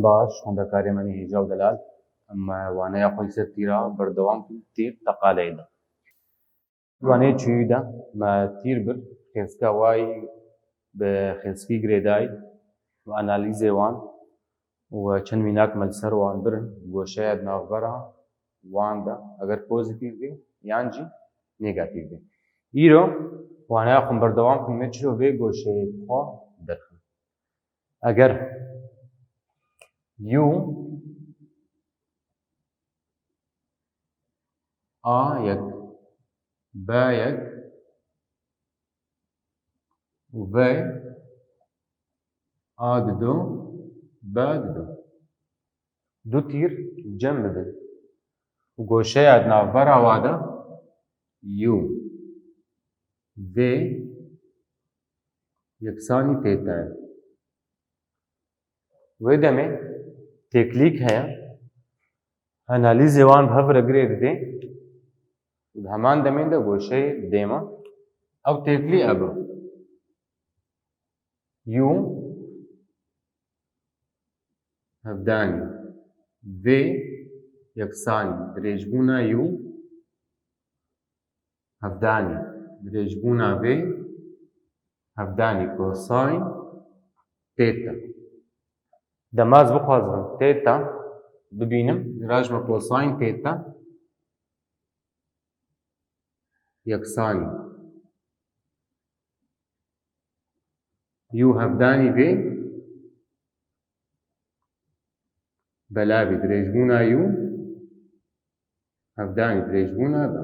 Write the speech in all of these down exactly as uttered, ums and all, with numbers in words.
Baş, xwendekarê me nê hêja û delal. Em waneya xwe li ser tîra berdewam kin, tîr teqaleyê de. Waneyê çêyû de me tîr bir, xêzika wayî bi xêzikî girêdayî û analîzê wan û çend mînak me li ser wan birin, goşeya di navbera wan de, eger pozîtîf bê yan jî negatîf bê. Îro waneya xwe berdewam kin, me çilo vê goşeyê xwe derxin. Eger U A yek, B yek û V A dido, B dido. Du tîr cem bibin û goşeya di navbera wa de U V yeksanî têta ye. Wê demê têkilîk heye, analîzê wan bi hev re girê didê û di heman demê de goşeyê didê me. Ew têkilî ev e. U hevdanî V yeksanî dirêjbûna U hevdanî dirêjbûna V hevdanî kosayn têta. Dema ez bixwazim têta bibînim, dirêj me kosayn têta yeksanî U hevdanî V belavî dirêjbûna U hevdanî dirêjbûna V.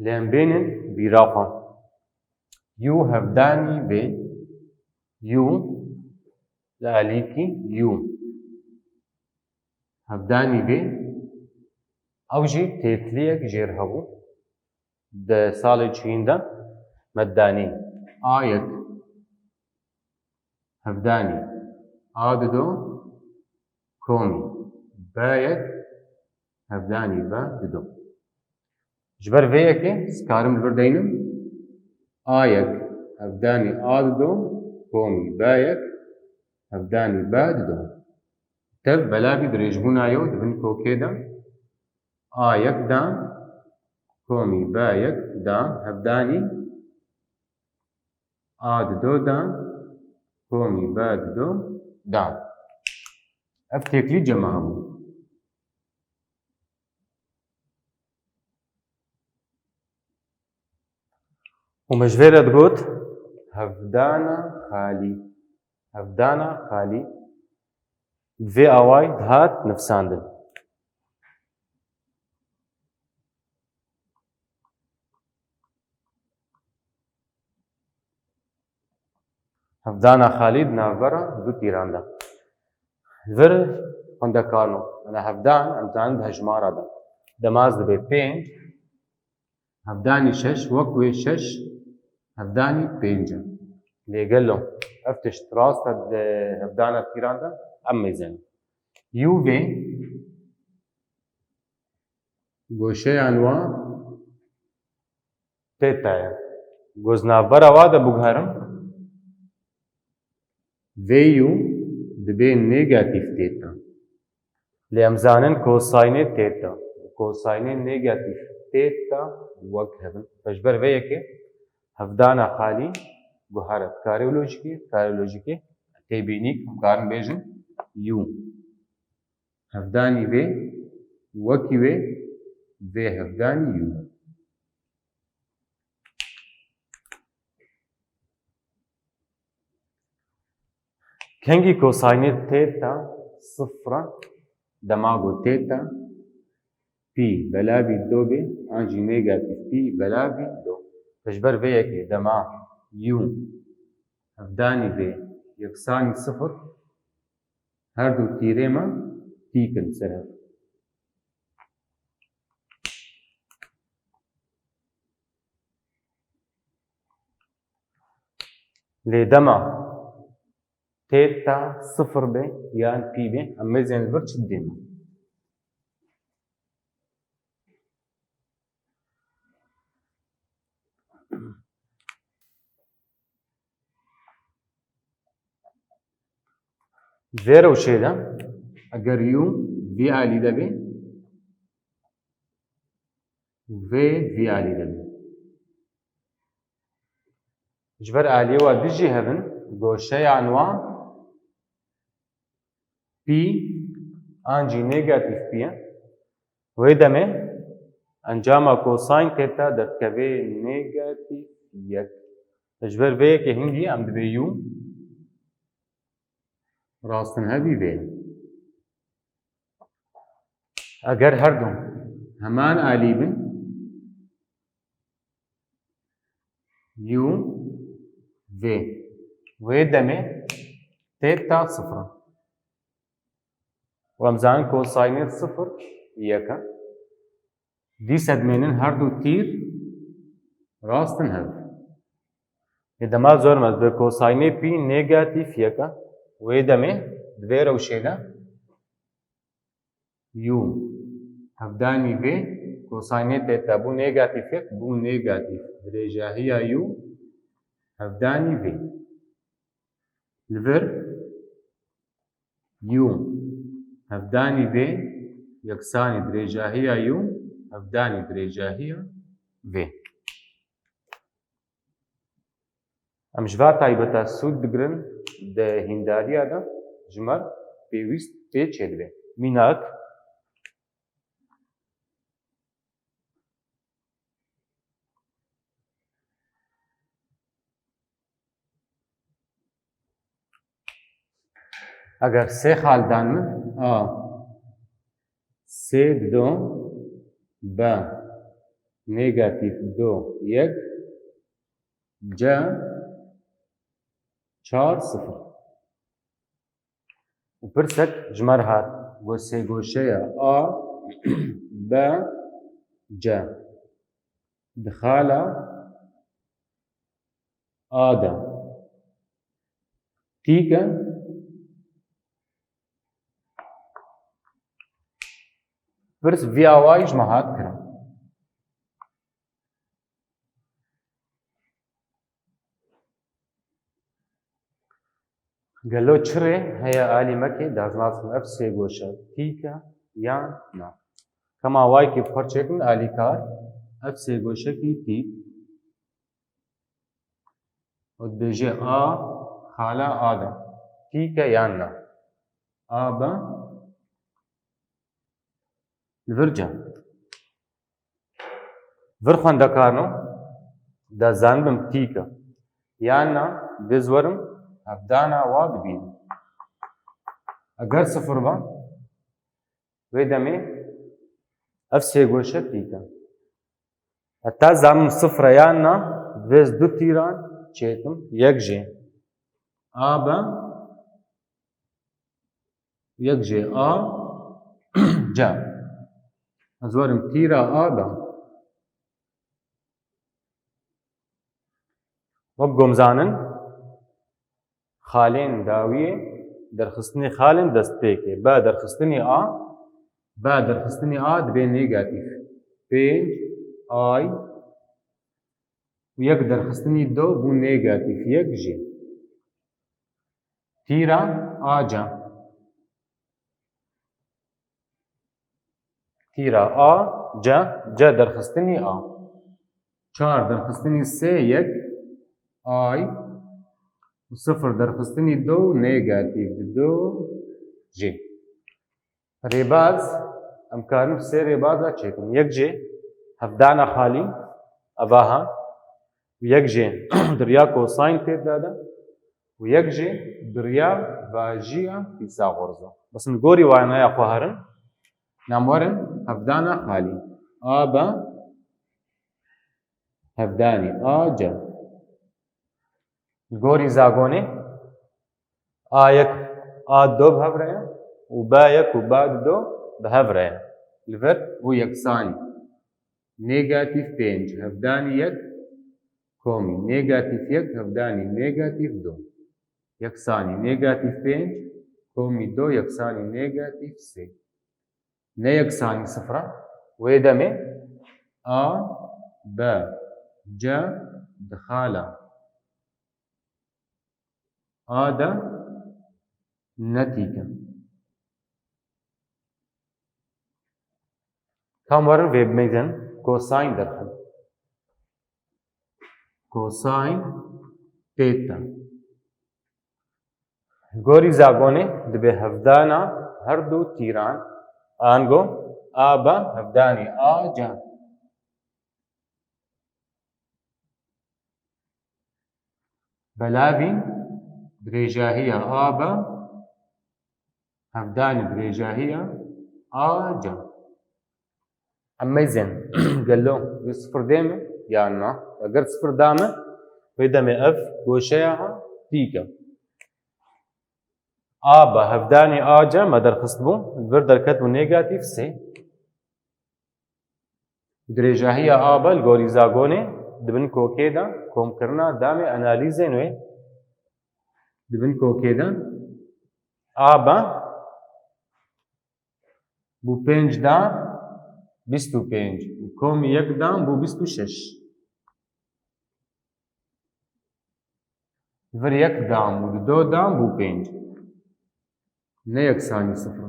Lê em bênin bîra xwe. U hevdanî V, U li alîkî U hevdanî V, ew jî têkiliyek jêr hebû. Di salê çûyîn de me danî A yek hevdanî A dido komî B yek hevdanî B dido. Ji ber vê yekê ez karim li vir deynim A yek hevdanî A dido komî B yek hevdanî B dido. Tev belavî dirêjbûna yo di bin kokê de A yek da komî B yek da hevdanî A dido da komî B dido da. Ev têkilî cema bû. Û me ji vê re digot hevdana xalî. Hevdana xalî bi vê awayî dihat nivsandin. Hevdana xalî di navbera du tîran de. Li vir xwendekarno, mena hevdan, em zanin di hejmara de. Dema ez dibe pênc, hevdanî şeş, wek wê şeş, hevdanî pênc e. Lê gelo ev tişt rast e di hevdana tîran de? Em mêzin. U V goşeyan wa têta ye. Goz navbera wa de biguherim. V U dibe negatîf têta. Lê em zanin kosaynê têta. Kosaynê negatîf têta wek hev in. Ji ber vê yekê hevdana xalî guhere. Karê û lojîkê, karê û lojîkê tê bînîk, em karin bêjin U. Hevdanî vê, wekî wê, vê hevdanî U. Kengî kosaynê têta sifir e, dema ku têta pî belavî do bê, an jî negatîf pî belavî do. Ji ber vê yekê dema U hevdanî vê yeksanî sifir, her du tîrê me tîk in ser hev. Lê dema têta sifir be yan pî be, em mêzên li vir çi didê me? Vê rewşê de eger u vî alî de bê, vê vî alî de bê. Ji ber aliyê wa du jî hebin, goşeyan wan pî an jî negatîf pî ye. Wê demê encama kosayn têta derdikeve negatîf yek. Ji ber vê yekê hingî em dibê u rastinhevî vê. Eger her du heman alî bin, u vê. Wê demê têta sifir e. Û em zanin kosaynê sifir yek e. Dîsa dimênin her du tîr rastinhev. Ê dema zor me bi kosaynê pî negatîf yek e. Wê demê di vê rewşê de u hevdanî vê kosaynê têta bû negatîf yek, bû negatîf. Dirêjahiya u hevdanî vê. Li vir u hevdanî vê yeksanî dirêjahiya u hevdanî dirêjahiya vê. Em ji va taybeta sûd digirin di hîndariya de ji me pêwîst pê çêdibe. Mînak, eger sê xal dan min, a sê dido b negatîf do yek, c çar sifir. Û pirsek ji me re hat, got sêgoşeya A, B, C di xala A de tîk e. Pirs vî awayî ji me hat kirin. Gelo çi rê heye alî me kê daznasin ev sêgoşe tîk e yan na? Kema wayekî bi xwe çêkin alîkar, ev sêgoşekî tîk û dibêje A xala A de tîk e yan na? A, B, li vir ca. Vir xwendekarno, da zanibim tîk e. Yan na, vê ziwerim hevdana wa dibînim. Eger sifir ba, wê demê ev sêgoşe tîk e. Heta zanim sifir e yan na, vê du tîran çêkim, yek jê A, B, yek jê A, C. Ez werim tîra A, B. Wek ku em zanin, xalên dawiyê derxistinê xalên destpêkê. B derxistinê A, B derxistinê A dibê negatîf. Pênc ay û yek derxistinî do bû negatîf yek jî. Tîra A, C. Tîra A, C, C derxistinî A. Çar derxistinî sê, yek, ay û sifir derxistinî do, negatîf do jî. Rêbaz, em karin sê rêbaza çêkin. Yek jê hevdana xalî, eva ha. Yek jê diriya kosayn tê dade. Û yek jê diriya vajiya Pîsagoras e. Bes min gorî waneya xwe herin. Namwerin hevdana xalî. A, B, hevdanî A, C. Li gorî zagonê A yek, A du bi hev re ye û B yek û B du bi hev re ye. Li vir bû yeksanî. Negatîf pênc, hevdanî yek, komî. Negatîf yek, hevdanî negatîf du. Yeksanî negatîf pênc, komî du, yeksanî negatîf sê. Ne yeksanî sifir e. Wê demê A, B, C di xala A de ne tîk e. Kam werin vê bimeyzin, kosayn derxin. Kosayn teta. Li gorî zagonê dibe hevdana her du tîran, ango A be hevdanî A C. Belavî dirêjahiya A be hevdanî dirêjahiya A C. Em meyzên gelo wî sifir dê min yan na? Eger sifir da min, wê demê ev goşeya ha tîk e. A be hevdanî A C me derxist bû, li vir derket bû negatîf sê. Dirêjahiya A be li gorî zagonê di bin kokê de komkirina damê analîzên wê. Di bin kokê de A be bû pênc dan bîst û pênc û komî yek dan bû bîst û şeş. Vir yek dan bû, di do dan bû pênc. Ne yeksanî sifir.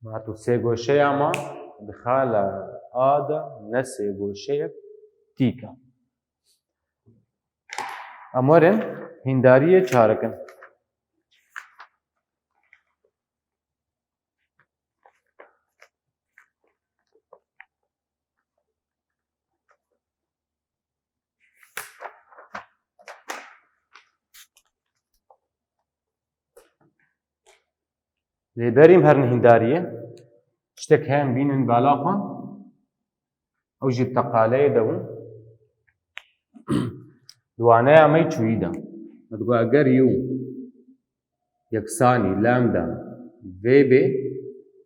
Ma tu sê goşeya ma di xala A de ne sê goşeyek tîk e. Em werin hîndariyê çarekin. Lê berî em herin hîndariyê, tiştek heye em bînin bala xwe, ew jî teqaleyê de bû. Di waneya me yê çûyî de. Me digot eger yu yeksanî lambda V bê,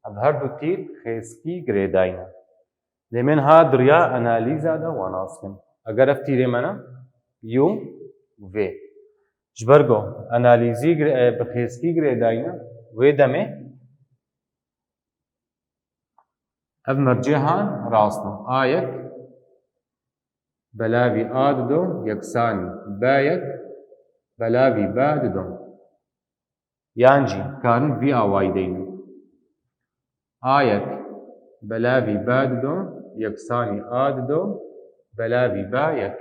ev her du tîr xêskî girêdayî ne. Lê min ha duriya analîza de wan nas kin. Eger ev tîrê me ne, yu V. Ji ber ku analîzî gire-, e, bi xêskî girêdayî ne, wê demê ev mercê han rast e. A yek belavî A dido yeksanî B yek belavî B dido. Yan jî karin vî awayî deynin. A yek belavî B dido yeksanî A dido belavî B yek.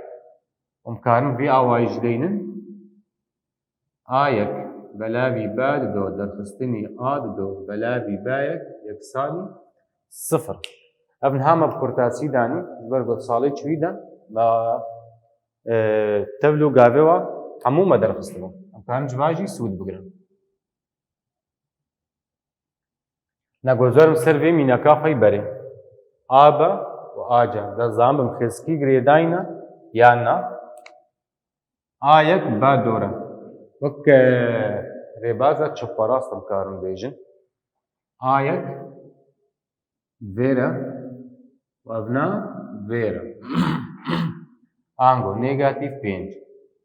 Em karin vî awayî jî deynin. A yek belavî B dido derxistinî A dido belavî B yek yeksanî sifir. Ev niha me bi kurtasî danî, ji ber ku salê çûyî de me, e, tevl û gavê wa hemû me derxistibû. Em karin ji va jî sûd bigirin. Ne, guhdarîm ser vê mînaka xwe yî berê. A B û A C. De zanim bim xêskî girêdayî ne yan na? A yek B dor e. Wek, e, rêbaza çepparast em karin bêjin. A yek vêr e û ev na vêr e. Ango negatîf pênc.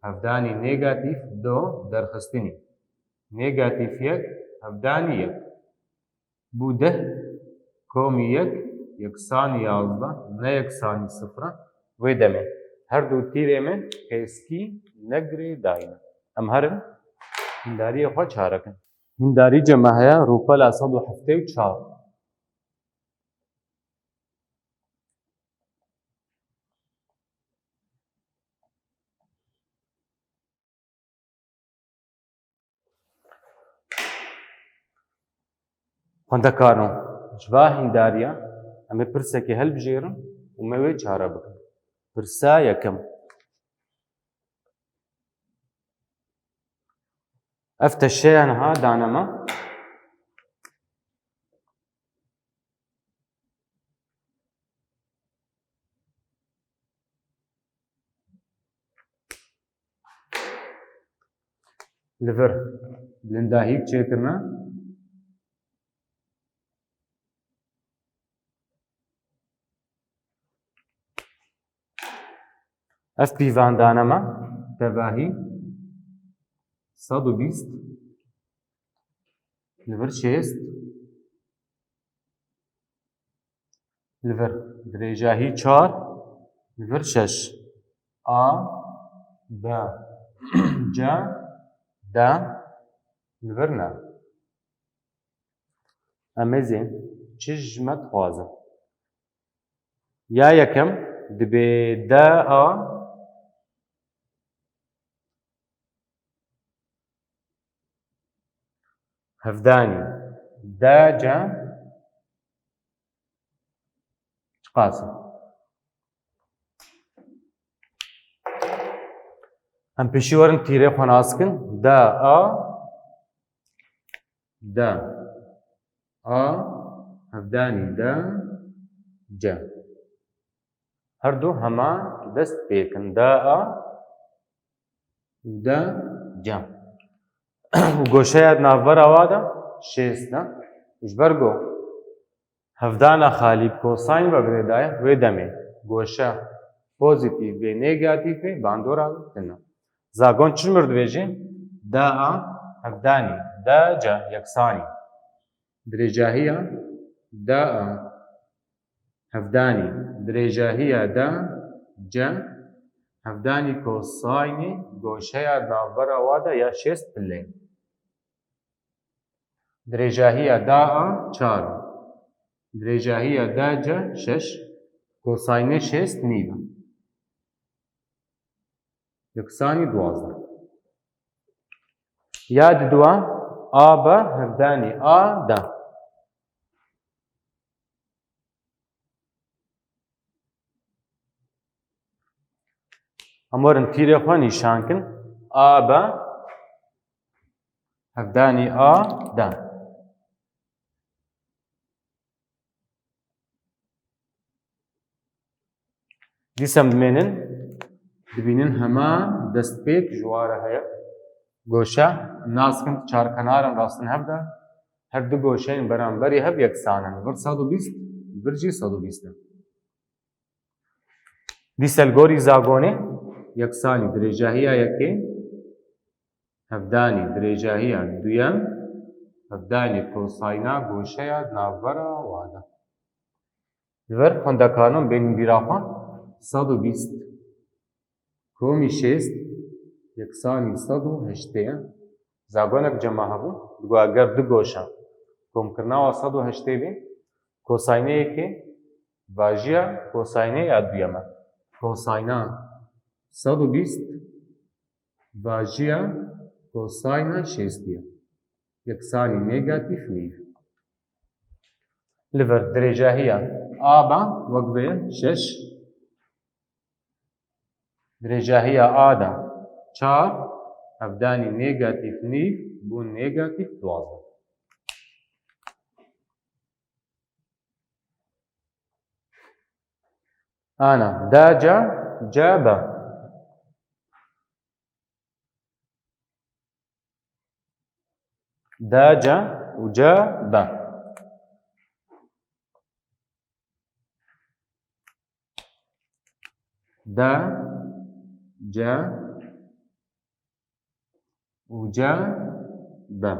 Hevdanî negatîf do derxistinî. Negatîf yek, hevdanî yek. Bû deh, komî yek, yeksanî yazdeh, ne yeksanî sifir e. Wê demê her du tîrê me xêskî ne girêdayî ne. Em herin hîndariyê xwe çarekin. Hîndarî cem me heye rûpela sed û heftê û çar. Xwendekaro, ji va hîndariya em ê pirsekê hilbijêrin û me wê çare bikin. Pirsa yekem. Ev teşeya niha dane me. Li vir bilindahîk çêkirine. Ev pîvandane me tevahî sed û bîst, li vir şêst, li vir dirêjahî çar, li vir şeş. A, B, C, D, Li vir ne. Em ê zê çi ji me dixwazin? Ya yekem dibê da a hevdanî da ca çiqas e? Em pêşî werin tîrê xwe nas kin. Da a, da a, hevdanî da ca. Her du heman dest pê kin. Da a û da ca. Û goşeya di navbera wa de şêst e. Û ji ber ku hevdana xalî bi kosayn ve girêdaye, wê demê goşe pozîtîf bê, negatîf bê, bandora wê tune. Zagon çi ji mir dibêje? Da a hevdanî da ca yeksanî. Dirêjahiya da a hevdanî dirêjahiya da ca, hevdanî kosaynê goşeya di navbera wa de ya şêst pile. Dirêjahiya da a çar. Dirêjahiya da ca şeş. Kosaynê şêst nîv e. Yeksanî duwazdeh. Ya diduwa a b hevdanî a da. Em werin tîrê xwe nîşan kin. A b hevdanî a da. Dîsa em dimênin, dibînin heman destpêk ji wa re heye. Goşe, nas kin çarkenar in, rastin hev de, her du goşeyên beramberî hev yeksan in. Vir sed û bîst, vir jî sed û bîst in. Dîsa li gorî zagonê yeksanî dirêjahiya yekê, hevdanî dirêjahiya duyem, hevdanî kosayna goşeya di navbera wa de. Li vir xwendekaran bên bîra xwe sed û bîst komî şêst yeksanî sed û heştê ye. Zagonek cema hebû, digot eger du goşa komkirina wa sed û heştê bê, kosayna yekê vajiya kosayna ya duyem e. Kosayna sed û bîst vajiya kosayna şêstî ye. Yeksanî negatîf nîv. Li vir dirêjahiya a b wek vê ye şeş. Dirêjahiya a da çar, hevdanî negatîf nîv bû negatîf duwazdeh. Ana, da ca, ca ba. Da ca û ca ba. Da ca û ca ba.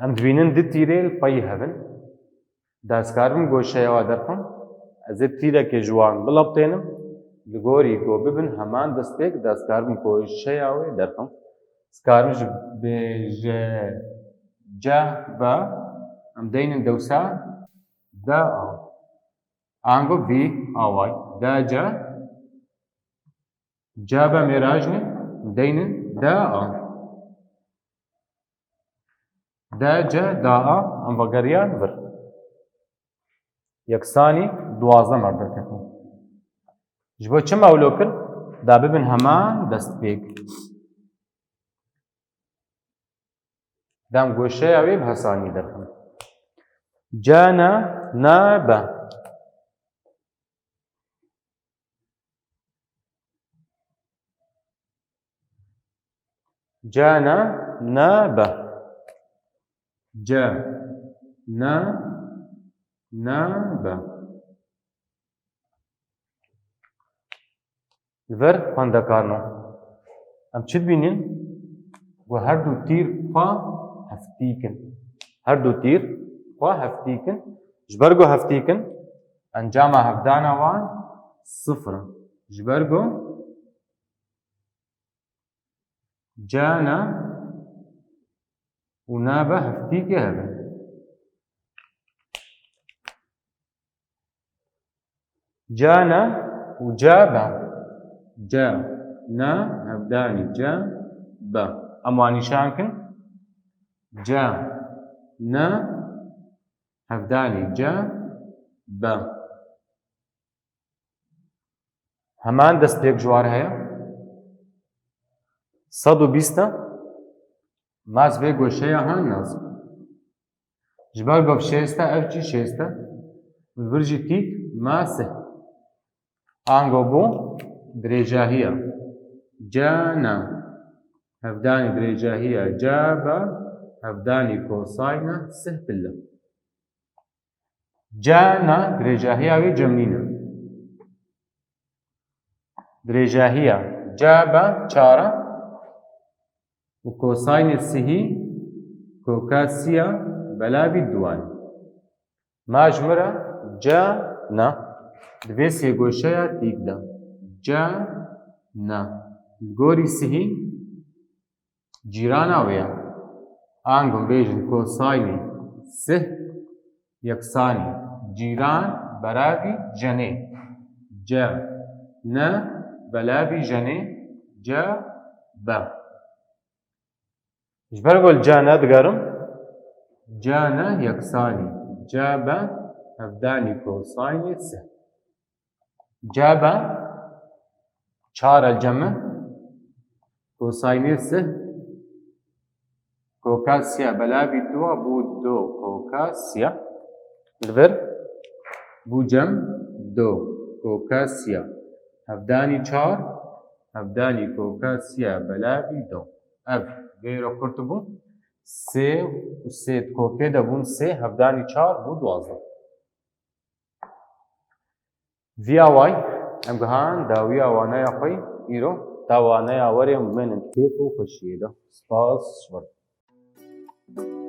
Em dibînin du tîrê li pey hev in. Da ez karim goşeya wa derxim. Ez ê tîrekê ji wan bilaptênim. Li gorî ku bibin heman destpêk, da ez karim goşeya wê derxim. Ez karim ji bêje ca ba. Em deynin dewsa da a. Ango vî away. Da ca. Ca ba mêrajne deynin da a. Da ca da a, em vegeriyan vir. Yeksanî duwazdeh me derketin. Ji bo çi me wilo kir? Da bibin heman destpêk. Dem goşeya wê bi hesanî derxin. Ca na, na ba. Ca na, na ba. Ca na, na ba. Li vir xwendekarno. Em çi dibînin? Ku her du tîr xwe heftîk in. Her du tîr xwe heftîk in. Ji ber ku heftîk in, encama hevdana wan sifir in. Ji ber ku Cana û naba heftîkê hebe. Cana û caba. Ca, na, hevdanî, ca, ba. Em wan nîşan kin. Ca, na, hevdanî, ca, ba. Heman destpêk ji war heye. Sed û bîst e. Ma ez vê goşeya han nas. Ji ber ku ev şêst e, ev jî şêst e. Li vir jî tîk ma sih. Ango bû dirêjahiya. Cana. Hevdanî dirêjahiya. Caba. Hevdanî kosayna sih pille. Cana dirêjahiya wê cem nîne. Dirêjahiya caba çar e û kosaynê sihî koka siya belavî duwan. Ma ji min re cana di vê sêgoşeya tîk de. Cana. Li gorî sihî cîrana wê ye. Ango bêjin kosaynê sih yeksanî cîran belavî jenê. Ce, ne, belavî jenê, ce, be. Ji ber ku li cana digerim, cana yeksanî, ce, be, hevdanî kosaynê sih. Caba çar e cem e. Kosaynê sih. Koka siya belavî dua bû do koka siya. Li vir bû cem do koka siya. Hevdanî çar, hevdanî koka siya belavî do. Ev vê re kurt bû. Sê û sê di kokê de bûn sê, hevdanî çar bû duwazdeh. Viya way, em gihan dawiya waneya xwe îro, ta waneya werê em bimênin kêf û xweşiyê de. Spas ji we re.